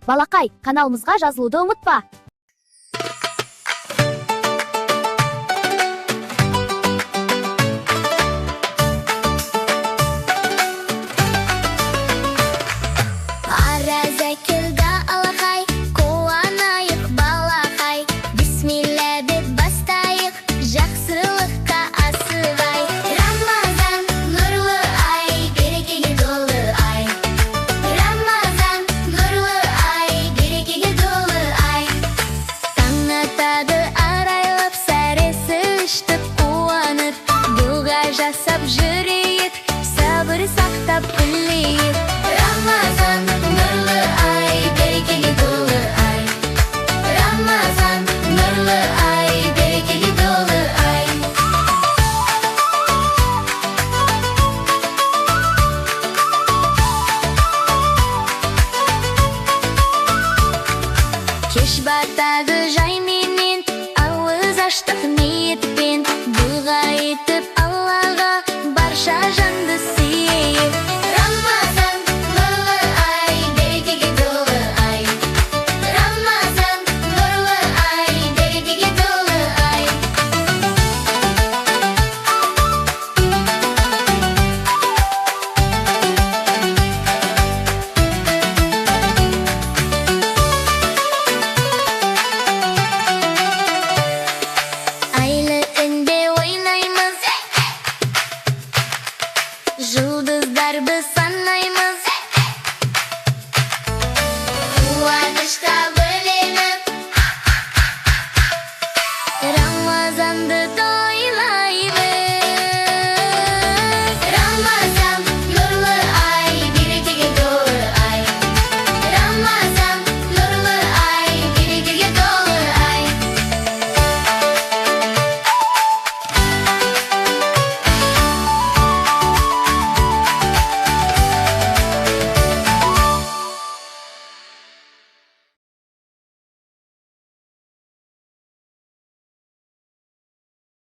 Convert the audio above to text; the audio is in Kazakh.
Балақай, каналымызға жазылуды ұмытпа. Ораза келді, алақай, қуанайық, балақай. Бисмилля деп бастайық, жақсылыққа асығай. Рамазан нұрлы ай, берекеге толы ай. Рамазан нұрлы ай, берекеге толы ай. Таң атады арайлап, сәресі іштік қуанып. Дұға жасап жүрейік, сабыр сақтап білейік. Рамазан нұрлы ай, берекеге толы ай. Рамазан нұрлы ай, берекеге толы ай. Кеш батады жаймен.